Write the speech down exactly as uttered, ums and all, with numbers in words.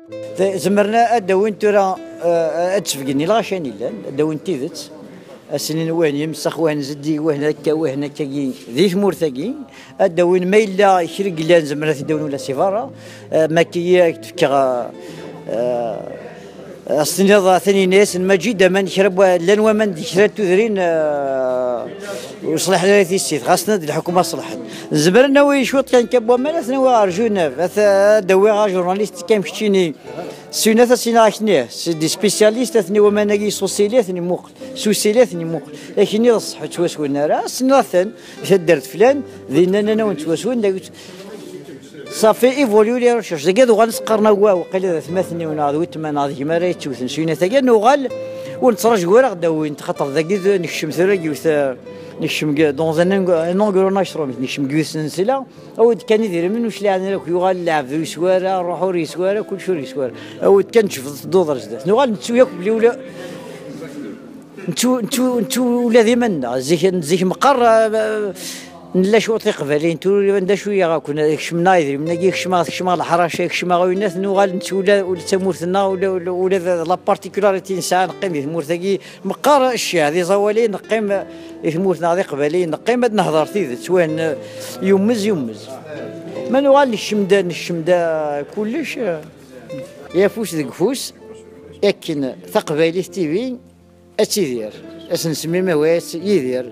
Zemren ad d-awin tura, eh, ad d-sbeggen i lɣaci yellan, ad d-awin tidet. Ad s-inin wahen yemsex, wahen zeddig, wahen akka, wahen akkagi, di tmurt-agi. Ad d-awin ma yella kra i yellan, zemren ad t-id-awin ula si berra. Eh, ma akka i ak-d-fkeɣ, eh, eh, ad s-tiniḍ, atan yenna-yasen Maǧid, aman kra n wa-, llan waman di kra n tudrin, eh, ur ṣliḥen ara i tissit, ɣas tenna-d lḥukuma ṣelḥen. Zemren ad nawi cwiṭ kan kan n waman, ad t-nawi ɣer Junab, ad t-, ad d-awiɣ ajurnalist kan keččini. Syin ad as-iniɣ akkenni, c'est des spécialistes, atni waman-agi s usili, atni muqel, s usili, atni muqel. Akkenni d ṣṣeḥ, ur ttwaswen ara, ad s-iniɣ atan, di taddart flan, dinna nnan-awen ttwaswen, dagi Ça fait évoluer les recherches. Dagi ad uɣalen s-qqaren, awah, waqila d atmaten-iw neɣ d weltma neɣ d gma ara yettewten s uyennat-agi, ad nuɣal ur nettraǧu ara ɣ-d-awin-t, xaṭer dagi d-, nekcem tura deg yiwet, eh, nekcem deg, dans un eng-, un engrenage, nekcem deg yiwet n nsila, awi-d kan idrimen ur cliɛen ara akk, yuɣal lɛebd ur yeswi ara, ṛṛuḥ ur yeswi ara, kullec ur yeswi ara. Awi-d kan tejbed tedduḍ ar zdat. Nuɣal nettu yakk belli ula, nettu, nettu, nettu ula d iman-nneɣ. Zik, zik meqqar, eh, nella cwiṭ iqbayliyen, tura ur iban d acu i aɣ-akun, kecmen-aɣ idrimen-agi, kecmen-aɣ, kecmen-aɣ leḥraca, kecmen-aɣ uyennat, nuɣal nettu ula, ula d tamurt-nneɣ, ula, ula, ula d la particularité nesɛa neqqim di tmurt-agi, meqqar ccah d iẓawaliyen, neqqim di tmurt-nneɣ d iqbayliyen, neqqim ad nehder tidet, wayen, eh, yummez, yummez. Ma nuɣal nekcem-d, nekcem-d, eh, kullec, eh, afus deg ufus, akken Taqbaylit T V ad tidir. Ad s-nsemmi amaway-as Yidir.